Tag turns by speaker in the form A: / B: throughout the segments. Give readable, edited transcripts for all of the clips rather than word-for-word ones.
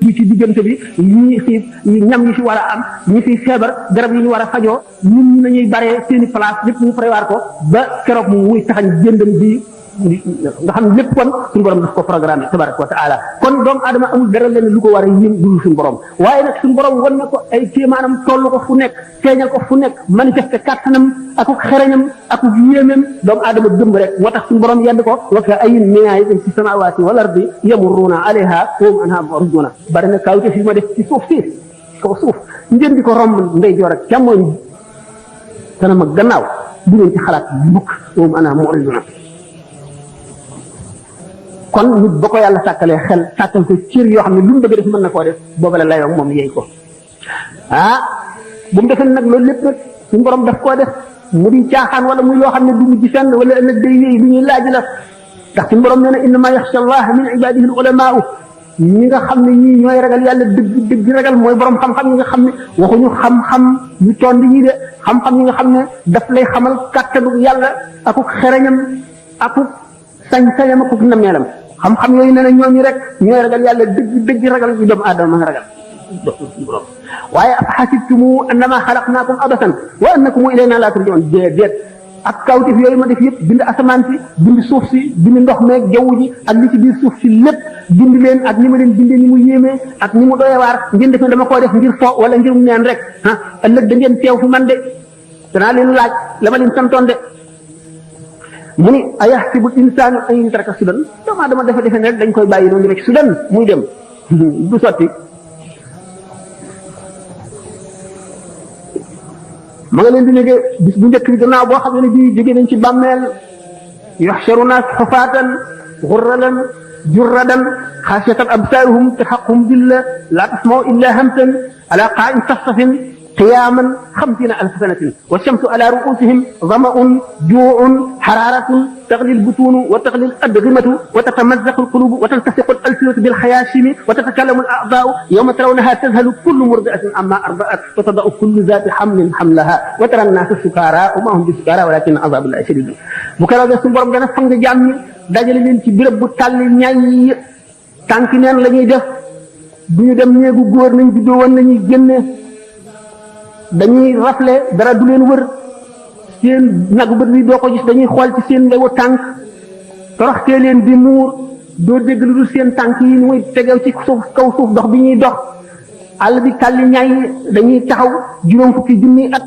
A: ñi ci diggante bi ñi xiif ñam yi fi war a am ñi fi feebar garab yi ñu war a fajoo ñun ñi nañuy baree seeni place lépp ñu prévoir ko ba keroog mu muy taxañ jëndam bi nga xam ne lépp kon suñu borom daf ko programme tabaraka wa taala kon doomu adama amul dara leen lu ko war a yëm dul suñu borom waaye nag suñu borom wan na ko ay kéemaanam toll ko fu nekk feeñal ko fu nekk manifesté kàttanam ak xereñam ak yéemeem doomu adama gëm rek moo tax suñu borom yedd ko wa ka ayyin min aayatin fi samaawaati wal ardi yamurruuna alayha wa hum anhaa mu'riduuna bari na kawte fi ma def ci suuf si kaw suuf ngeen di ko romb ndeyjoor ak càmmooñ kanam ak gannaaw du ngeen ci xalaat mukk wa hum anhaa mu'riduuna kon nit ba ko yàlla sàkkalee xel sàkkal ko cër yoo xam ne lu mu bëgg def mën na koo def booba la layoo moom yey ko bu mu defee nag loolu lépp nag suñu borom daf koo def mu di caaxaan wala muy yoo xam ne du mujj fenn wala ëllëg day yéey lu ñuy laaj la ndax suñu borom nee na innama yaxsha allah min ibadihi al ulamaau ñi nga xam ne ñii ñooy ragal yàlla dëgg dëgg ragal mooy borom xam-xam ñi nga xam ne waxuñu xam-xam yu tond yi de xam-xam ñi nga xam ne daf lay xamal kàttanu yàlla akuk xereñam akuk sañ-sañam akuk nameelam xam-xam yooyu nee na ñooñu rek ñooy ragal yàlla dëgg dëgg ragal yu doomu aadama mën a ragal waaye af xasibtumu annama xalaqnaakum abasan wa annakum ilayna laa turjaun déet ak kawtif yooyu ma def yëpp bind asamaan si bind suuf si bind ndox meeg jaww ji ak li ci biir suuf si lépp bind leen ak ni ma leen bindee ni mu yéemee ak ni mu doyewaar ngeen def ne dama koo def ngir fo wala ngir mu neen rek ëllëg da ngeen teew fi man de danaa leen laaj la ma leen santoon de mu ni ayaxsibul insaanu an yutraka sudan doomu aadama defe ne rek dañ koy bàyyi noonu rek sudan muy dem du sotti ma nga leen di léegi bis bu njëkk bi gannaaw boo xam ne bii jóge nañ ci bàmmeel yuxsharu naas xufaatan xurralan jurradan xaasiyatan absaaruhum taxaquhum billah laa tasmau illa hamsan ala qaa'in safsafin قياما 50,000 سنة والشمس على رؤوسهم ظمأ جوع حرارة تغلي البطون وتغلي الأدغمة وتتمزق القلوب وتلتصق الألسنة بالخياشيم وتتكلم الأعضاء يوم ترونها تذهل كل مرضعة عما أرضعت وتضع كل ذات حمل حملها وترى الناس سكارى وما هم بسكارى ولكن عذاب الله شديد بكرة سن borom dana fang jaam ñi dajale leen ci béréb bu tàlli ñay tànk neen la ñuy def bu ñu dem néegu góor nañ juddoo woon la ñuy génne dañuy rafle dara du leen wër seen nagu bët bi doo ko gis dañuy xool ci seen lewu tànk toroxtee leen di muur doo dégg lu dul seen tànk yi muy tegew ci suuf kaw suuf dox bi ñuy dox àll bi tàlli ñaay dañuy taxaw juróom fukki junni at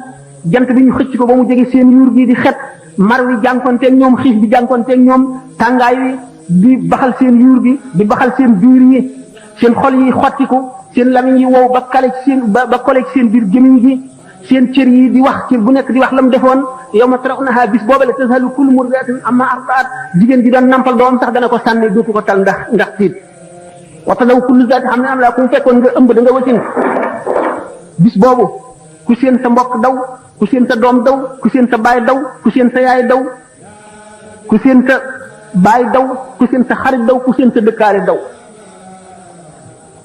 A: jant bi ñu xëcc ko ba mu jege seen yuur gi di xet mar wi jànkonteeg ñoom xiif bi jànkonteeg ñoom tàngaay wi di baxal seen yuur gi di baxal seen biir yi seen xol yi xottiku seen lamiñ yi wow ba kale ci seen ba kole ci seen biir gémmiñ gi seen cër yi di wax cër bu nekk di wax la mu defoon yow ma tarawnaha bis boobale tazhalu kullu murdi'atin amma arda'at jigéen ji doon nampal doom sax dana ko sànni dootu ko tal ndax tiit wa tadaw kullu zaati hamlin hamlaha ku fekkoon nga ëmb da nga wasin bis boobu ku seen sa mbokk daw ku seen sa doom daw ku seen sa baay daw ku seen sa yaay daw ku seen sa baay daw ku seen sa xarit daw ku seen sa dëkkaale daw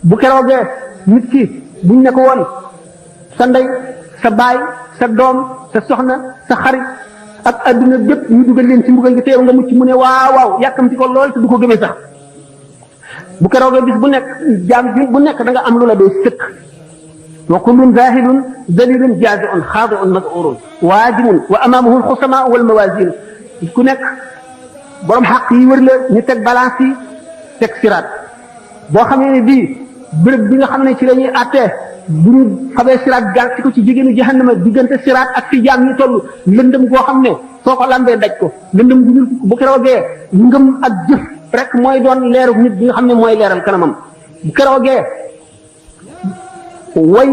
A: bu keroogee nit ki buñ ne ko woon sa ndey sa baay sa doom sa soxna sa xarit ak adduna bépp ñu dugal leen ci mbugal gi teew nga mucc mu ne waaw waaw yàkkamti ko lool te du ko gëmee sax bu keroogee bis bu nekk jaam bu nekk da nga am lu la doy sëkk wa kullun zahidun dalilun jazi'un xaadi'un maz'urun waajimun wa amaamahu alxusamaa wal mawazin ku nekk borom xaq yi wër la ñu teg balance yi teg siraat boo xamee ne bii béréb bi nga xam ne ci la ñuy àttee bu ñu xamee siraat gàll ci ko ci jigéenu jahannama diggante siraat ak fi jaam ñi toll lëndëm goo xam ne soo ko lambee daj ko lëndëm gu ñuul bu keroogee ngëm ak jëf rek mooy doon leeru nit bi nga xam ne mooy leeral kanamam bu keroogee way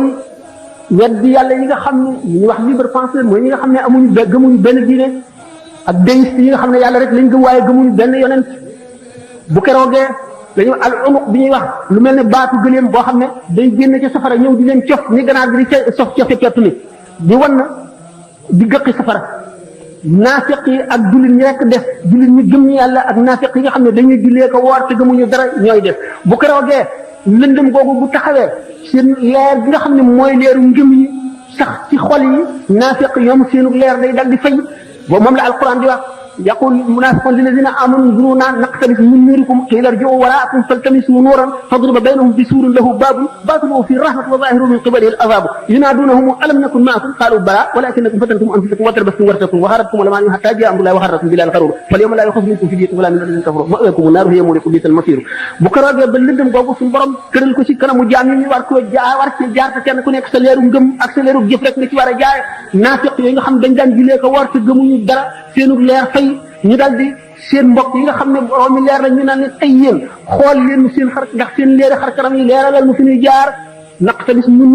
A: weddi yàlla yi nga xam ne ñu wax libre penseur mooy ñi nga xam ne amuñu gëmuñu benn diine ak déiste yi nga xam ne yàlla rek lañ gëm waaye gëmuñu benn yonent bu keroogee dañu al unuq bi ñuy wax lu mel ne baatu gëléem boo xam ne day génn ci safara ñëw di leen cof ni ganaar gi di sof cofe pett ni di wan na di gëqi safara naafiq yi ak jullit ñi rek def jullit ñi gëm ñi yàlla ak naafiq yi nga xam ne dañuy jullee ko woor te gëmuñu dara ñooy def bu keroogee lëndëm googu bu taxawee seen leer bi nga xam ne mooy leeru ngëm yi sax ci xol yi naafiq ñoom seenu leer day dal di fay boobu moom la alquran di wax يقول المنافقون للذين امنوا انظرونا نقتبس من نوركم قيل ارجعوا وراءكم فالتمسوا نورا فاضرب بينهم بسور له باب باطنه في الرحمه وظاهره من قبله العذاب ينادونهم الم نكن معكم قالوا بلى ولكنكم فتنتم انفسكم وتربصتم وارتبتم وغرتكم الاماني حتى جاء امر الله وغرتكم بالله الغرور فاليوم لا يؤخذ منكم فدية ولا من الذين كفروا مأواكم النار هي مولكم بئس المصير bu keroogee ba lëndëm googu suñu borom tëral ko ci kanamu jaam ñi ñu war ko war ci jaar te kenn ku nekk sa leeru ngëm ak sa leeru jëf rek nga ci war a jaay naafiq yooyu nga xam dañ daan julee ko war te gëmuñu dara seenu leer fay ñu dal di seen mbokk yi nga xam ne boroomi leer la ñu naan leen ay yéen xool leen seen xar ndax seen leeri xar kanam yi leeralal mu fi ñuy jaar naqtabis ñu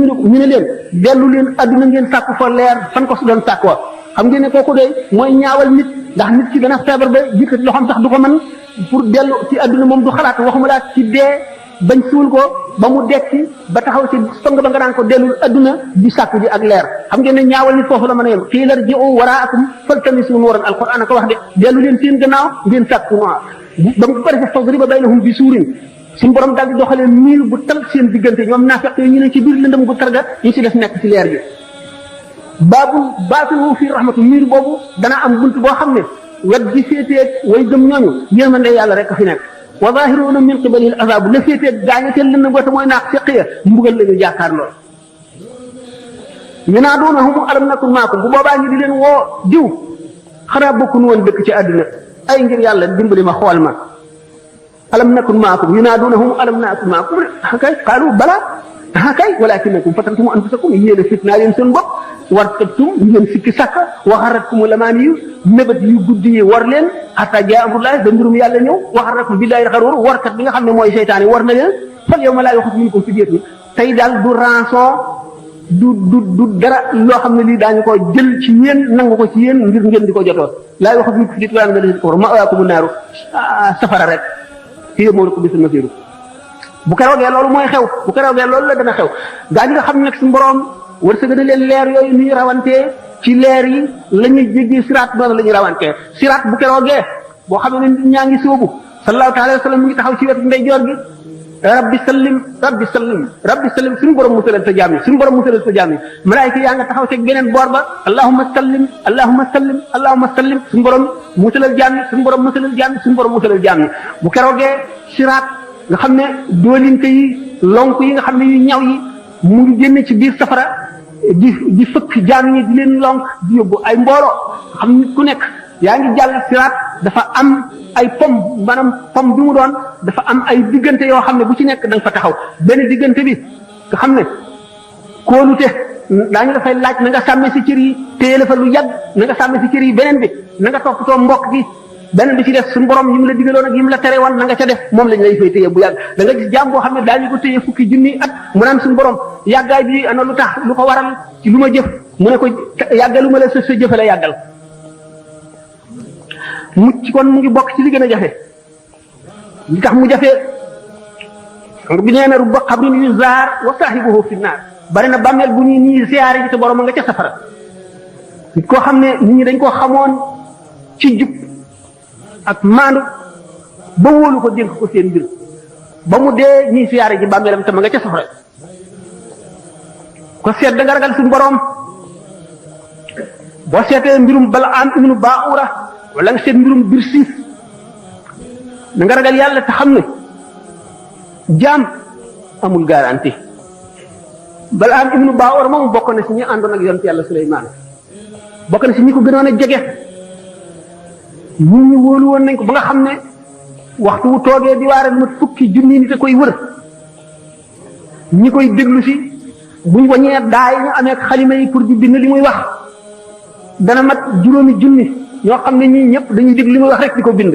A: ne leen dellu leen adduna ngeen sàkk fa leer fan ko su doon sàkk wa xam ngeen ne kooku de mooy ñaawal nit ndax nit ki dana feebar ba yëkkati loxoom sax du ko mën pour dellu ci adduna moom du xalaat waxuma laa ci dee bañ suul ko ba mu dekki ba taxaw ci song ba nga naan ko dellul adduna di sàkk ji ak leer xam ngeen ne ñaawal nit foofu la mën a yem qiila irji'u waraakum faltamisu nuuran alquran ko wax de dellu leen seen gannaaw ngeen sàkk noir ba mu ko defee fadriba baynahum bi suurin suñu borom daal di doxalee miir bu tal seen diggante ñoom naafeq yi ñu ne ci biir lëndëm gu targa ñu ci def nekk ci leer gi baabu baatinuhu fi rahmatu miir boobu dana am bunt boo xam ne wet gi féeteeg way gëm ñooñu yërmande yàlla rek a fi nekk wa zahiruuna min qibalihi al-azaab la féeteeg gaañateel lëndëm goote mooy naaq seqiya mbugal la ñu jàkkaar lool yunaaduunahum alam nakun maakum bu boobaa ñu di leen woo diw xanaa bokkuñu woon dëkk ci àdduna ay ngir yàlla dimbali ma xool ma alam nakun maakum yunaaduunahum alam nakun maakum kay qaalu bala kay walakinakum fatantum anfusakum yéen a fitnaa leen seen bopp wartabtum ngeen sikki sàkka wa xarratkum lamaaniyu mébét yu guddi yi war leen hatta jaa amrullaah ba mbirum yàlla ñëw wa xarratkum billaahi al-xaruur warkat bi nga xam ne mooy seytaane war na leen fal yawma laa yu'xazu minkum fidyatun tey daal du rançon du dara loo xam ne lii daañu ko jël ci yéen nangu ko ci yéen ngir ngeen di ko jotoo laa yu'xazu minkum fidyatun wa laa min alladhiina kafaru ma'waakumu naaru safara rek hiya mawlaakum bi'sal masiir bu keroogee loolu mooy xew bu keroogee loolu la dana xew gaa ñi nga xam ne nag suñu borom wërsëg na leen leer yooyu ni ñu rawantee ci leer yi la ñuy jéggi siraat noonu la ñuy rawantee siraat bu keroogee boo xam ne nit ñaa ngi sóobu sallallahu taala wa sallam mu ngi taxaw ci wetu ndeyjoor gi rabbi sallim rabbi sallim rabbi sallim suñu borom musalal sa jaam yi suñu borom musalal sa jaam yi malaayika yaa nga taxaw ci beneen boor ba allahumma sallim allahumma sallim allahumma sallim suñu borom musalal jaam yi suñu borom musalal jaam yi suñu borom musalal jaam yi bu keroogee siraat nga xam ne doolinte yi lonk yi nga xam ne yu ñaw yi mu ngi génne ci biir safara di fëkk jaam ñi di leen lonk di yóbbu ay mbooloo xam nit ku nekk yaa ngi jàll siraat dafa am ay pom maanaam pom bi mu doon dafa am ay diggante yoo xam ne bu ci nekk da nga fa taxaw benn diggante bi nga xam ne kóolute daañu dafay laaj na nga sàmme si cër yi téye la fa lu yàgg na nga sàmme si cër yi beneen bi na nga toppatoo mbokk gi beneen bi ci def suñu borom yi mu la digaloon ak yi mu la tere woon na nga ca def moom lañ lay fay téye bu yàgg da nga gis jaam boo xam ne daañu ko téye fukki junni at mu naan suñu borom yàggaay bi ana lu tax lu ko waral ci lu ma jëf mu ne ko yàggalu ma la sa jëfe la yàggal mucc kon mu ngi bokk ci li gën a jafe li tax mu jafe bi nee na rubba xabrin yu zaar wa saahibuhu fi naar bari na bàmmeel bu ñuy nii siyaare ji te borom a nga ca safara nit koo xam ne nit ñi dañ koo xamoon ci jub ak maandu ba wóolu ko dénk ko seen mbir ba mu dee ñii siyaare ji bàmmeelam te ma nga ca safara ko seet da nga ragal suñu borom boo seetee mbirum Balaam ibnu Baa'ura wala nga seet mbirum Birsiis da nga ragal yàlla te xam ne jaam amul garantie Balaam ibnu Baa'ura moom bokk na si ñi àndoon ak yonent yàlla Suleymaan bokk na si ñi ko gënoon a jege ñu wóolu woon nañ ko ba nga xam ne waxtu wu toogee di waare lu mat fukki junni nit a koy wër ñi koy déglu si buñ wañee daay ñu amee xalima yi pour di bind li muy wax dana mat juróomi junni ñoo xam ne ñii ñëpp dañuy déglu li muy wax rek di ko bind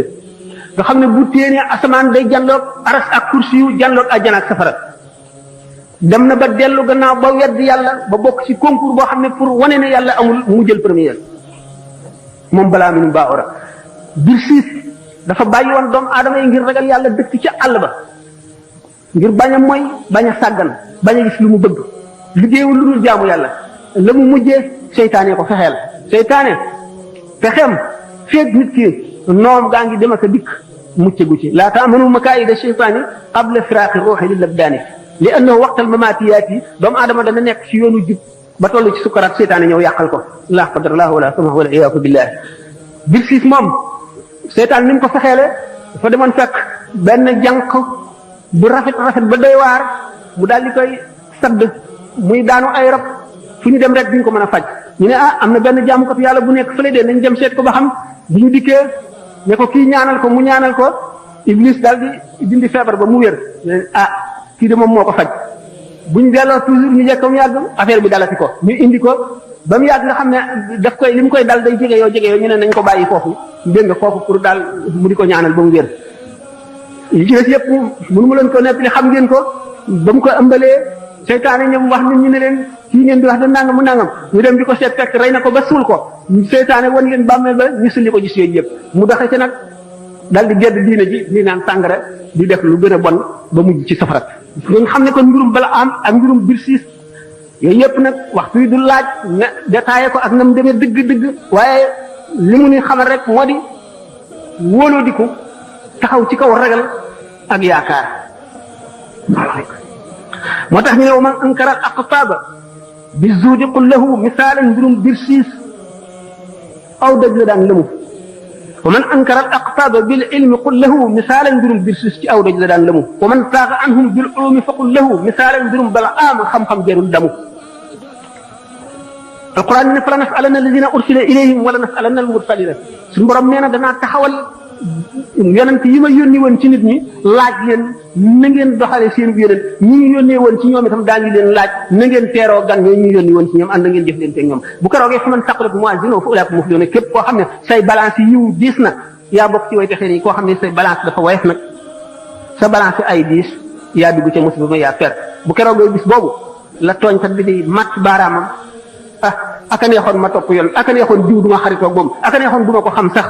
A: nga xam ne bu téenee asamaan day jàlloog aras ak kursi yu jàlloog àjjana ak safara dem na ba dellu gannaaw ba wedd yàlla ba bokk ci concours boo xam ne pour wane ne yàlla amul mu jël première moom Balaam ibnu Baa'ura Birsiis dafa bàyyi woon doomu aadama yi ngir ragal yàlla dëkk ca àll ba ngir bañ a mooy bañ a sàggan bañ a gis lu mu bëgg liggéeyul lu dul jaamu yàlla la mu mujjee seytaane ko fexeel seytaane fexeem feeg nit ki noom gaa ngi dem ak a dikk mucce gu ci laa taamanu makaayida seytaani qabla firaaqi ruuxi lil abdaani li annahu waqtal mamaatiyaati doomu aadama dana nekk ci yoonu jub ba toll ci sukkaraat seytaane ñëw yàqal ko laa qadarallahu wala samahu wala iyaaku billah Birsiis moom seytaan ni mu ko fexeele dafa demoon fekk benn jànq bu rafet ba doy waar mu daal di koy sadd muy daanu ay rab fu ñu dem rek duñ ko mën a faj ñu ne am na benn jaamukat yàlla bu nekk fële de nañ dem seet ko ba xam bu ñu dikkee ne ko kii ñaanal ko mu ñaanal ko Iblis daal di dindi feebar ba mu wér kii de moom moo ko faj buñ delloo toujours ñu jekk mu yàgg affaire bi dalati ko ñu indi ko ba mu yàgg nga xam ne daf koy li mu koy dal day jege yoo ñu ne nañ ko bàyyi foofu dégg nga foofu pour daal mu di ko ñaanal ba mu wér yi ci des yëpp mënu mu leen ko nettali xam ngeen ko ba mu ko ëmbalee seytaane ñoom wax nit ñi ne leen kii ngeen di wax da nangam mu nangam ñu dem di ko seet fekk rey na ko ba suul ko seytaane wan leen bàmmeel ba ñu sulli ko gis yooyu yëpp mu doxee ci nag dal di gedd diine ji di naan sàngara di def lu gën a bon ba mujj ci safara nga xam ne kon mbirum bala am ak mbirum Bilsiis yooyu yëpp nag waxtu yi du laaj nga détaillé ko ak na mu demee dëgg-dëgg waaye li mu ni xamal rek moo di wóoloo diku taxaw ci kaw ragal ak yaakaar moo tax ñu ne wa man ankara al aqtaaba bi zuudi qul lahu misaalan mbirum Bilsiis aw dëgg la daan lëmu wa man ankara al aqtaaba bil ilmi qul lahu misaalan mbirum Bilsiis ci aw dëgg la daan lëmu wa man saaqa anhum bil ulumi fa qul lahu misaalan mbirum Balaam xam-xam jarul damu alquran ne fala nasalanna alladina ursila ilayhim wala nasalanna almursalina suñu borom nee na danaa taxawal yonent yi ma yónni woon ci nit ñi laaj leen na ngeen doxale seen yonent ñi ñu yónnee woon ci ñoom itam daañu leen laaj na ngeen teeroo gan ñooñu ñu yónni woon ci ñoom ànd na ngeen jëf leen te ñoom bu keroogee fa man saqulat mawazinuhu fa ulaa'ika muflihuun képp koo xam ne say balance yi yiw diis na yaa bokk ci way texee nii koo xam ne say balance dafa woyof nag sa balance ay diis yaa dugg ca musiba ma yaa perte bu keroogee bis boobu la tooñkat bi di mat baaraamam aka neexoon ma topp yoon aka neexoon diw du ma xaritoo moom aka neexoon du ma ko xam sax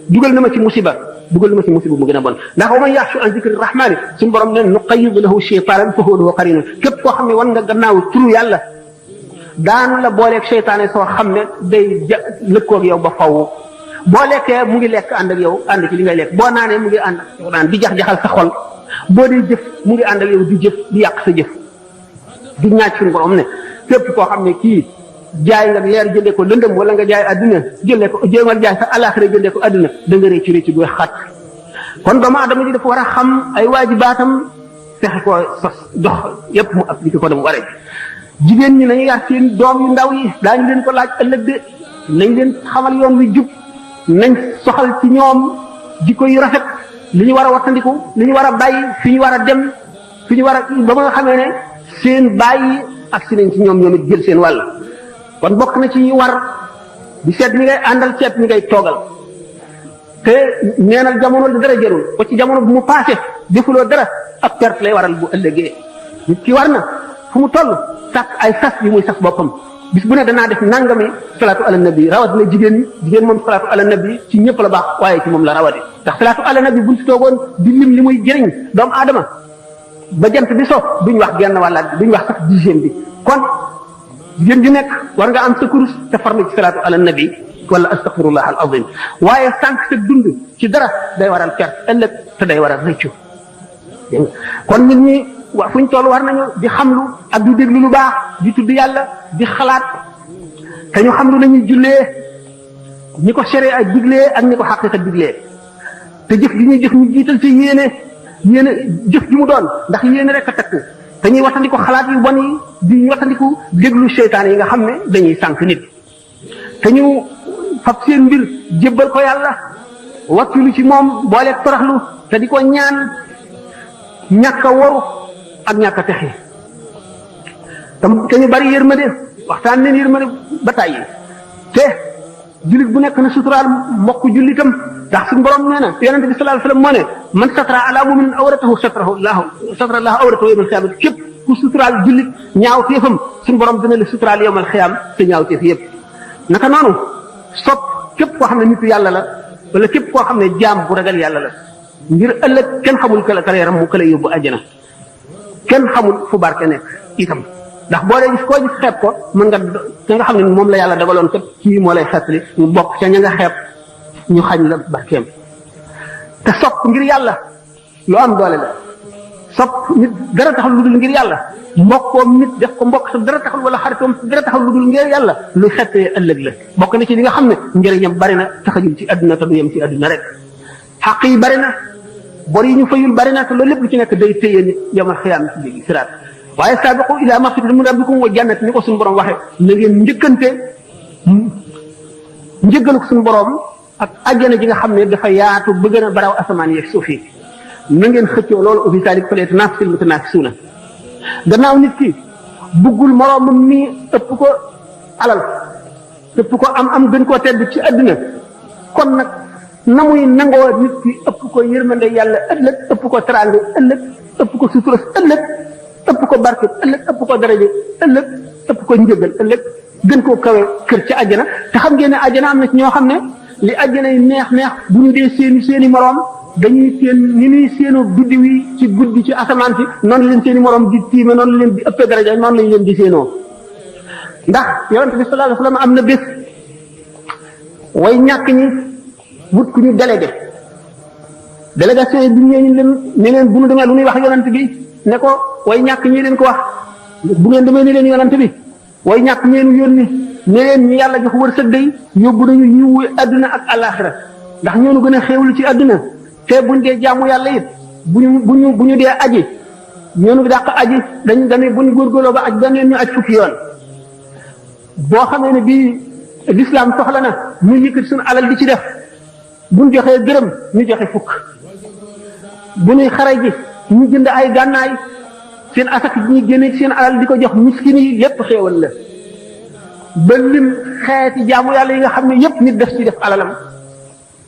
A: dugal na ma ci musiba mu gën a bon ndax wa man yaxshu an zikri rahmani suñu borom ne nuqayyid lahu shaytanan fa huwa lahu qarin képp koo xam ne wan nga gannaaw turu yàlla daanu la booleeg seytaane soo xam ne day lëkkoog yow ba faw boo lekkee mu ngi lekk ànd ak yow ànd ci li ngay lekk boo naanee mu ngi ànd ak naan di jax-jaxal sa xol boo dee jëf mu ngi ànd ak yow di jëf di yàq sa jëf di ñaaj suñu borom ne képp koo xam ne kii jaay nga leer jëndee ko lëndëm wala nga jaay adduna jëlee ko jéemal jaay sa alaxira jëndee ko adduna da nga réccu réccu bu xat kon doomu adama ji dafa war a xam ay waajibaatam fexe ko sos dox yépp mu appliqué ko dama waree jigéen ñi nañu yar seen doom yu ndaw yi daañu leen ko laaj ëllëg de nañ leen xamal yoon wi jub nañ soxal ci ñoom jikko yu rafet li ñu war a wattandiku li ñu war a bàyyi fi ñu war a dem fi ñu war a ba nga xamee ne seen bàyyi ak si nañ ci ñoom it jël seen wàll kon bokk na ci war di seet ñi ngay àndal seet ñi ngay toogal te neenal jamono di dara jarul ko ci jamono bu mu passé defuloo dara ak perte lay waral bu ëllëgee nit ki war na fu mu toll sàkk ay sas yi muy sas boppam bis bu ne danaa def nangami salaatu ala nabi rawat na jigéen moom salaatu ala nabi ci ñëpp la baax waaye ci moom la rawati ndax salaatu ala nabi buñ si toogoon di lim li muy jëriñ doomu aadama ba jant bi so duñ wax genn wàllaat bi duñ wax sax 10e bi kon jigéen ji nekk war nga am sa kurus te farlu ci salaatu ala nabi wala astaghfirullah al azim waaye sànq sa dund ci dara day waral perte ëllëg te day waral rëccu kon nit ñi wa fuñ toll war nañu di xamlu ak di déglu lu baax di tudd yàlla di xalaat te ñu xamlu nañuy jullee ñi ko séré ay diglee ak ñi ko xaqiqa diglee te jëf gi ñuy jëf ñu jiital ci yéene jëf ji mu doon ndax yéene rek a takku te ñuy wattandiku xalaat yu bon yi di wattandiku déglu seytaan yi nga xam ne dañuy sànq nit te ñu fab seen mbir jébbal ko yàlla wakkilu ci moom booleeg toroxlu te di ko ñaan ñàkk a waru ak ñàkk a texe te ñu bari yërmande waxtaan leen yërmande ba tàyyi te jullit bu nekk na suturaal mbokk jullitam ndax suñu borom nee na yonente bi sallallahu alayhi wasallam moo ne man satara ala muminin awratahu satara allahu awratahu yawmal xiyaamati képp ku suturaal jullit ñaaw teefam suñu borom dina la suturaal yawmal xiyaam te ñaaw teef yëpp naka noonu sopp képp koo xam ne nitu yàlla la wala képp koo xam ne jaam bu ragal yàlla la ngir ëllëg kenn xamul kala yaram mu kala yóbbu àjjana kenn xamul fu barke nekk itam ndax boo dee gis koo gis xeeb ko mën nga ka nga xam ne moom la yàlla dagaloon kat kii moo lay xeetli mu bokk ca ña nga xeeb ñu xañ la barkeem te sopp ngir yàlla lu am doole la sopp nit dara taxul lu dul ngir yàlla mbokkoom nit def ko mbokk sa dara taxul wala xaritoom dara taxul lu dul ngir yàlla lu xettee ëllëg la bokk na ci li nga xam ne njëriñam bari na taxajul ci àdduna te du yem ci àdduna rek xaq yi bari na bor yi ñu fayul bari na te loolu lépp lu ci nekk day téye nit yamal xiyaam ci léegi siraat waaye saabiqu ila magfiratin min rabbikum wa jannat ni ko suñu borom waxee na ngeen njëkkante njëggalu ko suñu borom ak àjjana ji nga xam ne dafa yaatu ba gën a baraw asamaan yeeg suuf yi na ngeen xëccoo loolu ubbi saalik fale tanaafisul mutanaafisuuna gannaaw nit ki buggul moroomam mi ëpp ko alal ëpp ko am gën koo tedd ci àdduna kon nag na muy nangoo nit ki ëpp ko yërmande yàlla ëllëg ëpp ko teraanga ëllëg ëpp ko sutura ëllëg ëpp ko barke ëllëg ëpp ko daraja ëllëg ëpp ko njëgal ëllëg gën koo kawe kër ci àjjana te xam ngeen ne àjjana am na ci ñoo xam ne li àjjana yi neex bu ñu dee seeni moroom dañuy seen ni ñuy séenoo biddi wi ci guddi ci asamaan si noonu leen seeni moroom di tiime noonu leen di ëppee daraja noonu lañ leen di séenoo ndax yonent bi sallallahu alayhi wasallam am na bés way ñàkk ñi wut ku ñu délégué délégation yi bi ñu leen ne leen bu ñu demee lu ñuy wax yonent bi ne ko way ñàkk ñi leen ko wax bu ngeen demee ni leen yonent bi way ñàkk ñeen yónni ne leen ñu yàlla jox wërsëg day yóbbu nañu yiwu adduna ak alaxira ndax ñoonu gën a xéewlu ci adduna te buñ dee jaamu yàlla it bu ñu dee aji ñoonu dàq aji dañuy buñ góorgóorloo ba aj benn ñu aj fukki yoon boo xamee ne bii l'islam soxla na ñu yëkkati suñu alal di ci def buñ joxee dërëm ñu joxe fukk bu ñuy xare ji ñu jënd ay gànnaay seen asak ñi génne seen alal di ko jox miskin yi lépp xéewal la ba lim xeeti jaamu yàlla yi nga xam ne yépp nit def ci def alalam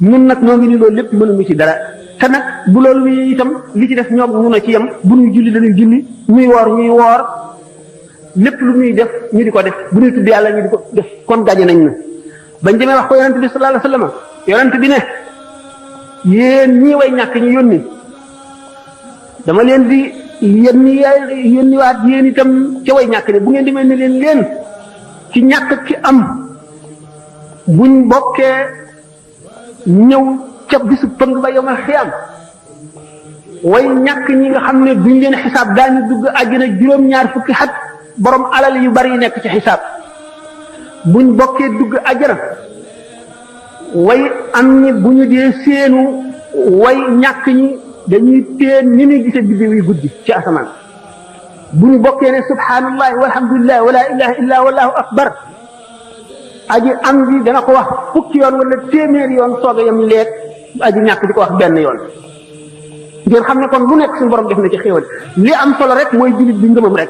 A: ñun nag ñoo ngi ni loolu lépp mënuñu ci dara te nag bu loolu wi itam li ci def ñoom mun a ci yem bu ñuy julli dañuy julli ñuy woor lépp lu ñuy def ñu di ko def bu ñuy tudd yàlla ñu di ko def kon gaje nañ na bañ demee wax ko yonent bi sallallahu alayhi wasallam yonent bi ne yéen ñii way ñàkk ñu yónni dama leen di yónni waat yéen itam ca way ñàkk ne bu ngeen demee ne leen ci ñàkk ci am buñ bokkee ñëw ca bisu pëng ba yomal xiyam way ñàkk ñi nga xam ne duñ leen xisaab daañu dugg àjjana juróom-ñaar fukki xat borom alal yu bari yi nekk ci xisaab buñ bokkee dugg àjjana way am ñi bu ñu dee seenu way ñàkk ñi dañuy teen ni ñuy gisee biddew yi guddi ci asamaan bu ñu bokkee ne subhanallahi walhamdulillah wala ilaha illa wallahu akbar aji am bi dana ko wax fukki yoon wala téeméeri yoon soog a yam leeg aji ñàkk di ko wax benn yoon ngeen xam ne kon lu nekk suñu borom def na ci xéewal li am solo rek mooy jullit bi ngëmam rek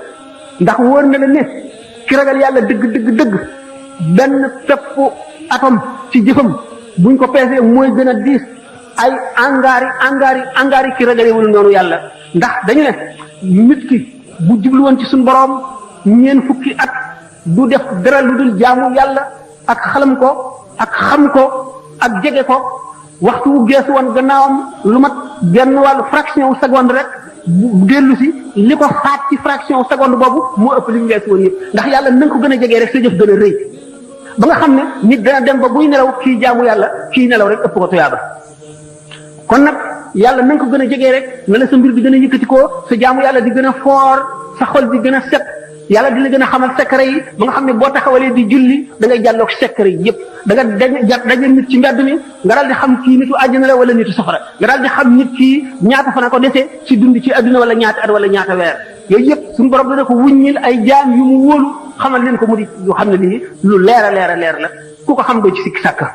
A: ndax wóor na la ne ki ragal yàlla dëgg benn pepp atom ci jëfam buñ ko peesee mooy gën a diis ay angaari ki ragalewul noonu yàlla ndax dañu ne nit ki bu jublu woon ci suñu borom ñeen fukki at du def dara lu dul jaamu yàlla ak xalam ko ak xam ko ak jege ko waxtu wu geesu woon gannaawam lu mat benn wàllu fraction wu seconde rek bu dellu si li ko faat ci fraction wu seconde boobu moo ëpp li mu geesu woon yëpp ndax yàlla na nga ko gën a jegee rek sa jëf gën a rëy ba nga xam ne nit dana dem ba buy nelaw kii jaamu yàlla kii nelaw rek ëpp ko tuyaaba kon nag yàlla na nga ko gën a jegee rek na la sa mbir di gën a yëkkati ko sa jaamu yàlla di gën a foor sa xol di gën a set yàlla dina gën a xamal secret yi ba nga xam ne boo taxawalee di julli da ngay jàlloog secret yi yëpp da nga daje nit ci mbedd mi nga daal di xam kii nitu àjjana la wala nitu safara nga daal di xam nit kii ñaata fan ko dese ci dund ci adduna wala ñaata at wala ñaata weer yooyu yëpp suñu borom dana ko wuññil ay jaam yu mu wóolu xamal leen ko mu di yoo xam ne lii lu leer a leer la ku ko xam doo ci sikki sàkka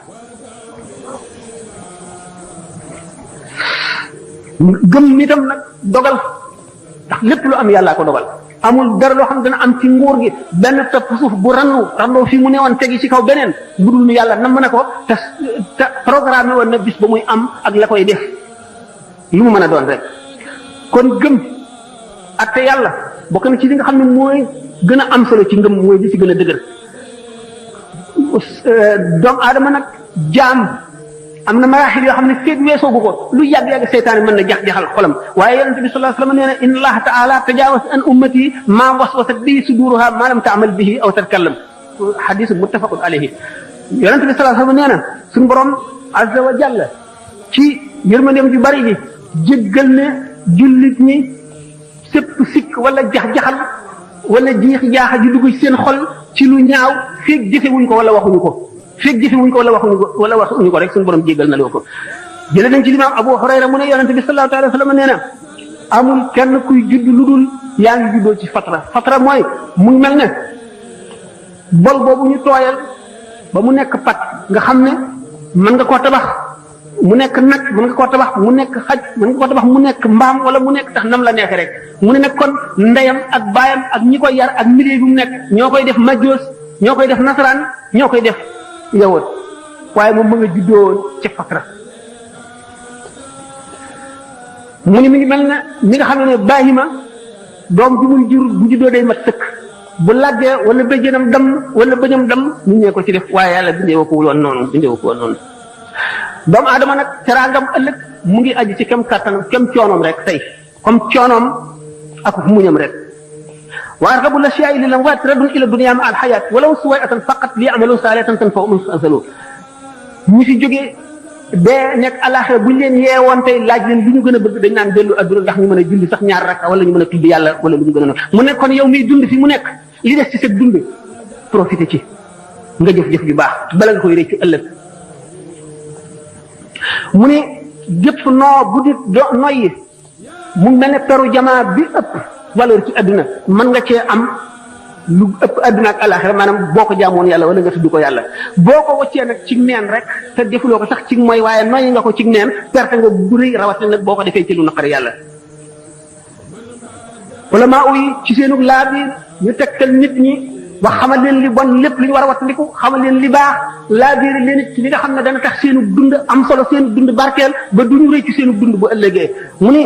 A: gëm nitam nag dogal ndax lépp lu am yàllaa ko dogal amul dara loo xam ne dana am ci nguur gi benn topp suuf bu randoo fii mu newoon tegi ci kaw beneen bu dul ni yàlla nam na ko te programme woon na bis ba muy am ak la koy def lu mu mën a doon rek kon gëm ak te yàlla bokk na ci li nga xam ne mooy gën a am solo ci ngëm mooy li ci gën a dëgër doomu aadama nag jaam am na maraaxil yoo xam ne feeg weesoogu ko lu yàgg-yàgg seytaane mën na jax-jaxal xolam waaye yonente bi sallallahu alayhi wasallam nee na inna allaha taala tajaawaz an ummati ma waswasat bihi suduruha ma lam taamal bihi aw tatkallam xadisu muttafaqun alayhi yonente bi sallallahu alayhi wasallam nee na suñu borom azza wa jalla ci yërmandeem ju bari ji jéggal ne jullit ñi sépp sikk wala jax-jaxal wala jiix jaaxa ji dugg ci seen xol ci lu ñaaw feeg jëfewuñ ko wala waxuñu ko feeg jëfewuñ ko wala waxuñu ko rek suñu borom jéggal na loo ko jëlee nañ ci limaam Abu Hurayra mu ne yonente bi sallallahu alayhi wa sallam nee na amul kenn kuy judd lu dul yaa ngi juddoo ci fatra mooy mu ngi mel ne bol boobu ñu tooyal ba mu nekk pat nga xam ne mën nga koo tabax mu nekk nag mën nga koo tabax mu nekk xaj mën nga koo tabax mu nekk mbaam wala mu nekk tax nam la neexee rek mu ne nag kon ndeyam ak baayam ak ñi koy yar ak milieu bi mu nekk ñoo koy def majjoos ñoo koy def nasaraan ñoo koy def yawoot waaye moom ma nga juddoo ci fatra mu ni mi ngi mel ne mi nga xam ne baahima doom ji muy jur bu juddoo day mat sëkk bu laggee wala bëjjënam dam wala bëñam dam ñu ñee ko ci def waaye yàlla bindee ko woon noonu doomu aadama nag teraangam ëllëg mu ngi aju ci kem kàttanam kem coonoom rek tey comme coonoom ak muñam rek wa arqabu lasyaai lil amwaat raddun ila dunya ma al xayaat walaw suwayatan faqat li amalu saalihatan tanfa'uhum asalu ñu si jógee dee nekk alaxira buñ leen yeewoon tey laaj leen lu ñu gën a bëgg dañ naan dellu adduna ndax ñu mën a julli sax ñaar rakka wala ñu mën a tudd yàlla wala lu ñu gën a mu nekk kon yow miy dund fi mu nekk li des ci sa dund profité ci nga jëf-jëf ju baax bala nga koy réccu ëllëg mu ne jëpp noo bu di noyyi mu mel ne peru jamaa bi ëpp valeur ci adduna mën nga cee am lu ëpp adduna ak alaxira maanaam boo ko jaamoon yàlla wala nga tudd ko yàlla boo ko waccee nag ci neen rek te defuloo ko sax ci mooy waaye noyyi nga ko ci neen perte nga bu rëy rawatina nag boo ko defee ci lu naqari yàlla wala maa uy ci seenu laa bi ñu tegtal nit ñi wax xamal leen li bon lépp li ñu war a wattandiku xamal leen li baax laa biiri leen ci li nga xam ne dana tax seenu dund am solo seenu dund barkeel ba duñu rëy ci seenu dund bu ëllëgee mu ni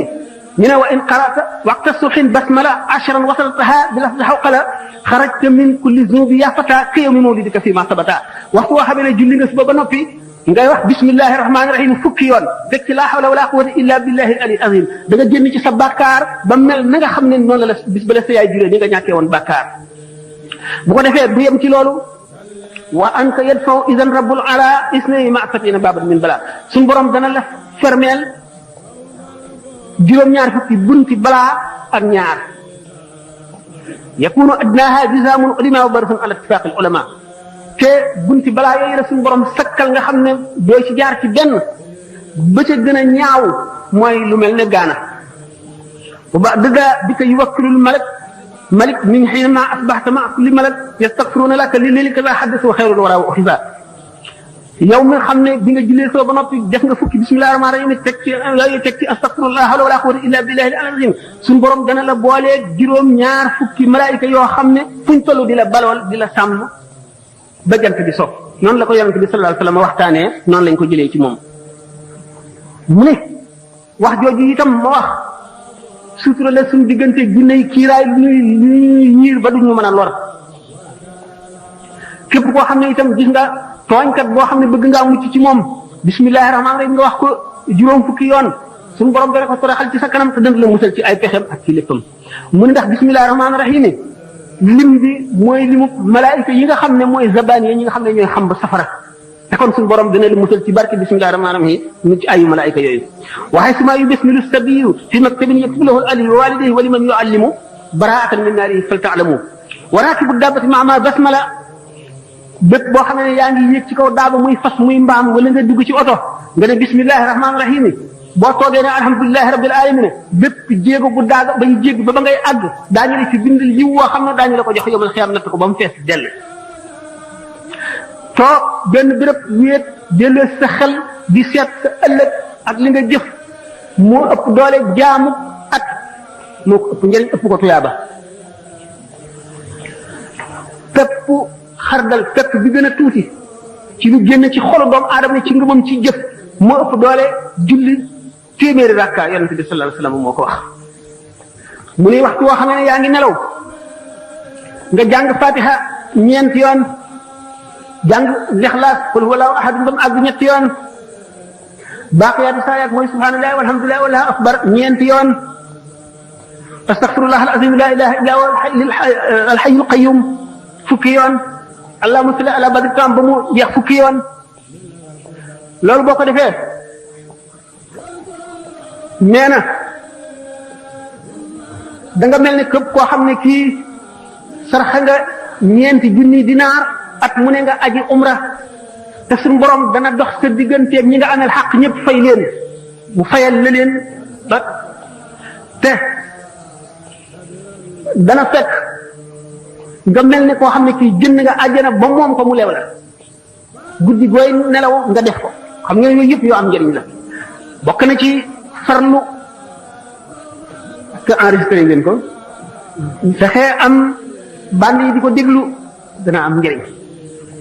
A: ñu ne wa in qara'ta waqta subhin basmala ashran wasaltaha bi lafzi hawqala xarajta min kulli zunubi ya fata ka yawmi mawlidika fi ma sabata waxtu woo xamee ne julli nga suba ba noppi ngay wax bismillahi rahmaani rahim fukki yoon fekk ci laa hawla wala quwwata illa billahi al azim da nga génn ci sa bàkkaar ba mel na nga xam ne noonu la bis ba la sa yaay juree ni nga ñàkkee woon bàkkaar bu ko defee du yem ci loolu wa anta yadfaw idan rabbul ala isnay ma satina babat min bala suñ borom dana la fermeel juróom-ñaar fukki bunti balaa ak ñaar yakunu adnaha jizaamun ulama wa barfun ala ittifaq al ulama te bunti balaa yooyu la suñu borom sakkal nga xam ne doo ci jaar ci benn ba ca gën a ñaaw mooy lu mel ne gaana wa ba dëgga bi ko yuwakkilul malik min xiina asbaxta ma kulli malak yastaxfiruuna laka li leeli kaza xaddis wa xayrul wara wa uxiba yow mi xam ne bi nga jullee soo ba noppi def nga fukki bismillahi rahmaani rahim teg ci astaxfirullah hawla wala quwwata illa billahi al azim suñu borom dana la boolee juróom-ñaar fukki malaayika yoo xam ne fuñ toll di la balool di la sàmm ba jant bi so noonu la ko yonente bi sallallahu alayhi wa sallam waxtaanee noonu lañ ko jëlee ci moom mu ne wax jooju itam ma wax sutura la suñu diggante ginne yi kiiraay lu ñuy ñiir ba duñu mën a lor képp koo xam ne itam gis nga tooñkat boo xam ne bëgg ngaa mucc ci moom bismillahi rahmaani rahim nga wax ko juróom fukki yoon suñu borom dana ko toroxal ci sa kanam te dana la musal ci ay pexem ak ci léppam mu ne ndax bismillahi rahmaani rahim lim bi mooy limu malaayika yi nga xam ne mooy zabaan yi ñi nga xam ne ñooy xam ba safara te kon suñu borom dana la musal ci barke bismillahi rahmaani rahim ñu ci ayu malaayika yooyu waxay suma yu bismilu sabiyu fi maktabin yaktubu lahu al ali wa walidayhi wa liman yuallimu baraatan min naari fal taalamu wa raakibu daabati maama basmala bépp boo xam ne yaa ngi yéeg ci kaw daaba muy fas muy mbaam wala nga dugg ci oto nga ne bismillahi rahmaani rahim boo toogee ne alhamdulilahi rabbil alamin bépp jéego bu daaga bañ jégg ba ngay àgg daañu la ci bindal yiw woo xam ne daañu la ko jox yomal xiyam natt ko ba mu fees dell toog benn béréb wéet delloo sa xel di seet sa ëllëg ak li nga jëf moo ëpp doole jaamu at moo ko ëpp njëriñ ëpp ko tuyaaba pepp xardal pepp bi gën a tuuti ci lu génn ci xolu doomu aadama ci ngëmam ci jëf moo ëpp doole julli téeméeri rakka yonente bi sallallahu alayhi wasallam moo ko wax mu ne waxtu woo xam ne yaa ngi nelaw nga jàng fatiha ñeenti yoon jàng lixlaas qul huwallahu ahad ba mu àgg ñetti yoon baaqiyaatu saayaat mooy subhanallahi walhamdulillahi wallahu akbar ñeenti yoon astaghfirullah alazim la ilaha illa huwa alhayyul qayyum fukki yoon allahumma salli ala badri tam ba mu jeex fukki yoon loolu boo ko defee nee na da nga mel ne képp koo xam ne kii sarxa nga ñeenti junni dinaar at mu ne nga aji umra te suñu borom dana dox sa digganteeg ñi nga amel xaq ñëpp fay leen mu fayal la leen ba te dana fekk nga mel ne koo xam ne kii jënd nga àjjana ba moom ko mu lew la guddi gooy nelaw nga def ko xam nga yooyu yëpp yoo am njëriñ la bokk na ci farlu que enregistré ngeen ko fexe am band yi di ko déglu dana am njëriñ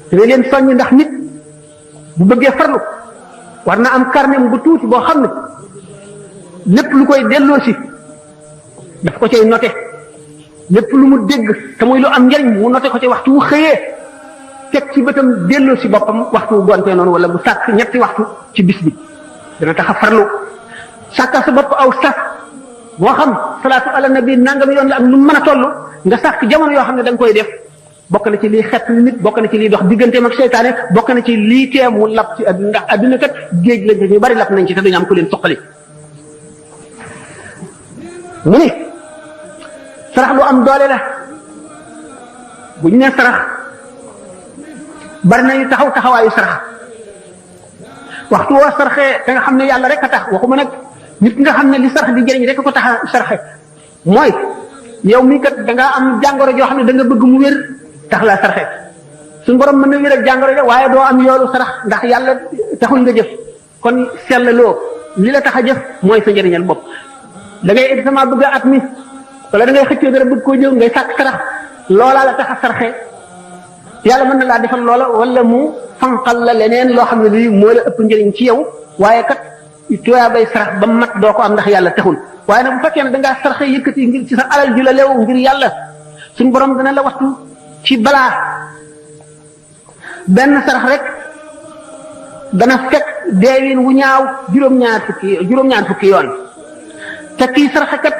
A: te leen soññ ndax nit bu bëggee farlu war na am carnet bu tuuti boo xam ne lépp lu koy delloo si daf ko cay noté lépp lu mu dégg te muy lu am njëriñ mu noté ko ci waxtu wu xëyee teg ci bëtam delloo si boppam waxtu wu gontee noonu wala mu sàkk ñetti waxtu ci bis bi dana tax a farlu sàkkal sa bopp aw sax moo xam salaatu ala nabi nangam yoon la ak lu mën a toll nga sàkk jamono yoo xam ne da nga koy def bokk na ci lii xet nit bokk na ci lii dox digganteem ak seytaane bokk na ci lii tee mu lab ci àdduna ndax àdduna kat géej lañ ñu bari lab nañ ci te duñu am ku leen suqali mu ni sarax lu am doole la bu ñu nee sarax bari nañu taxawaayu sarax waxtu woo saraxee te nga xam ne yàlla rek a tax waxuma nag nit nga xam ne li sarax di jëriñ rek ko tax a saraxe mooy yow mii kat da ngaa am jàngoro joo xam ne da nga bëgg mu wér tax laa saraxe suñu borom mën na wér ak jàngoro ja waaye doo am yoolu sarax ndax yàlla taxul nga jëf kon sellaloo li la tax a jëf mooy sa njëriñal bopp da ngay examen bëgg at mi wala da ngay xëccoo dara bëgg koo jël ngay sàkk sarax loolaa la tax a saraxe yàlla mën na laa defal loola wala mu fanqal la leneen loo xam ne lii moo la ëpp njëriñ ci yow waaye kat tuyaa bay sarax ba mat doo ko am ndax yàlla taxul waaye nag bu fekkee ne da ngaa saraxe yëkkati ngir ci sa alal ju la leew ngir yàlla suñu borom dana la wattu ci balaa benn sarax rek dana fekk deewin wu ñaaw juróom-ñaar fukki yoon te kii saraxe kat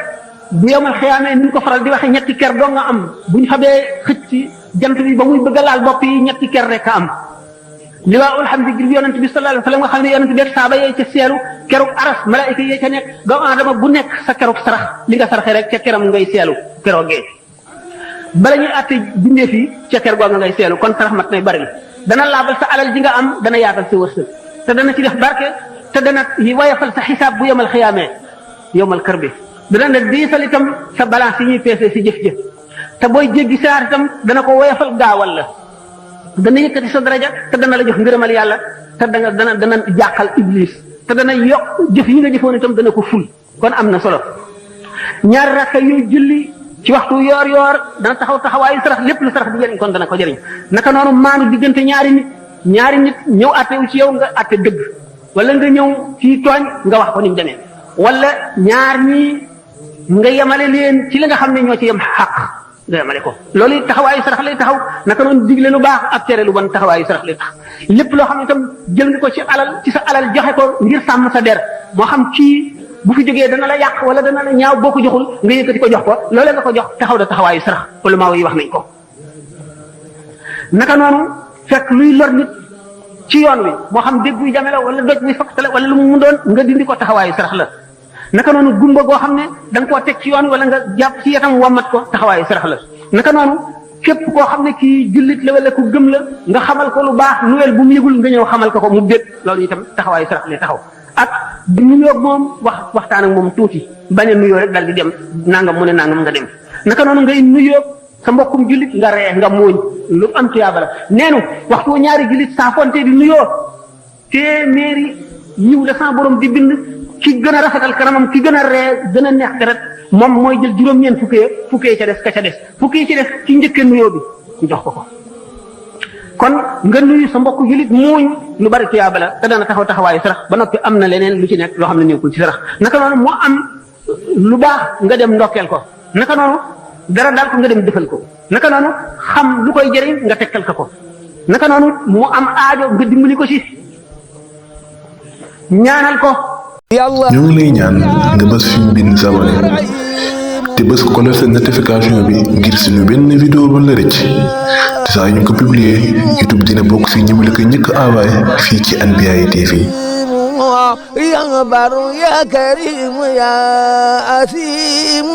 A: bu yomal xiyaamee ni ñu ko faral di waxe ñetti ker doo nga am buñ xamee xëcc ci jant bi ba muy bëgg a laal bopp yi ñetti ker rek a am liwaa ulhamdi ngir yonent bi sallallahu alayhi wa sallam nga xam ne yonent bi saaba yee ca seelu keruk aras malaayika yee ca nekk doomu aadama bu nekk sa keruk sarax li nga saraxe rek ca keram ngay seelu keroogee bala ñuy àtte bindeef yi ca ker googa ngay seelu kon sarax mat nay bari la dana laabal sa alal ji nga am dana yaatal sa wërsëg te dana ci def barke te dana wayafal sa xisaab bu yomal xiyaamee yomal kër bi dana ne diisal itam sa balance yi ñuy peesee si jëf-jëf te booy jéggi saar itam dana ko woyofal gaawal la dana yëkkati sa daraja te dana la jox ngërëmal yàlla te dana jàqal iblis te dana yokk jëf yi nga jëfoon itam dana ko ful kon am na solo ñaari rakka yu julli ci waxtu yoor dana taxawaayu sarax lépp lu sarax di jëriñ kon dana ko jëriñ naka noonu maanu diggante ñaari nit ñëw attewu ci yow nga atte dëgg wala nga ñëw ci tooñ nga wax ko ni mu demee wala ñaar ñi nga yemale leen ci la nga xam ne ñoo ci yem xaq nga yemale ko loolu it taxawaayu sarax lay taxaw naka noonu digle lu baax ak tere lu bon taxawaayu sarax lay tax lépp loo xam ne itam jël nga ko ci sa alal joxe ko ngir sàmm sa der moo xam kii bu fi jógee dana la yàq wala dana la ñaaw boo ko joxul nga yëkkati ko jox ko loolee nga ko jox taxaw da taxawaayu sarax wala maa yi wax nañ ko naka noonu fekk luy lor nit ci yoon wi moo xam dégg buy jame la wala doj buy fakkale wala lu mu doon nga dindi ko taxawaayu sarax la naka noonu gumba goo xam ne da nga koo teg ci yoon wala nga jàpp ci yatam wammat ko taxawaayu sarax la naka noonu képp koo xam ne kii jullit la wala ku gëm la nga xamal ko lu baax nuwel bu mu yëgul nga ñëw xamal ko mu bét loolu itam taxawaayu sarax lay taxaw ak di nuyoo moom waxtaan ak moom tuuti bañ a nuyoo rek dal di dem nangam mu ne nangam nga dem naka noonu ngay nuyoo sa mbokkum jullit nga ree nga muuñ lu am tuyaaba la neenu waxtu ñaari jullit saa fonte di nuyoo téeméeri yiw la sa borom di bind ki gën a rafetal kanamam ki gën a ree gën a neex deret moom mooy jël juróom-ñeent fukkee ca des ka ca des fukki ci des ci njëkkee nuyoo bi ñu jox ko kon nga nuyu sa mbokk julit muuñ lu bari tuyaaba la te dana taxawaayu sarax ba noppi am na leneen lu ci nekk loo xam ne nekkul ci sarax naka noonu mu am lu baax nga dem ndokkeel ko naka noonu dara daal ko nga dem defal ko naka noonu xam lu koy jëriñ nga tekkal ko naka noonu mu am aajo nga dimbali ko ci ñaanal ko.
B: ñoo ngi lay ñaan nga bës fi mu bind s'abonné te bës ko la notification bi ngir suñu benn vidéo ba la rëcc te saa ñu ko publier YouTube dina bokk si ñi mu la ko njëkk envoyé fii ci Anbiyahi TV.
C: ya baru ya karim ya asim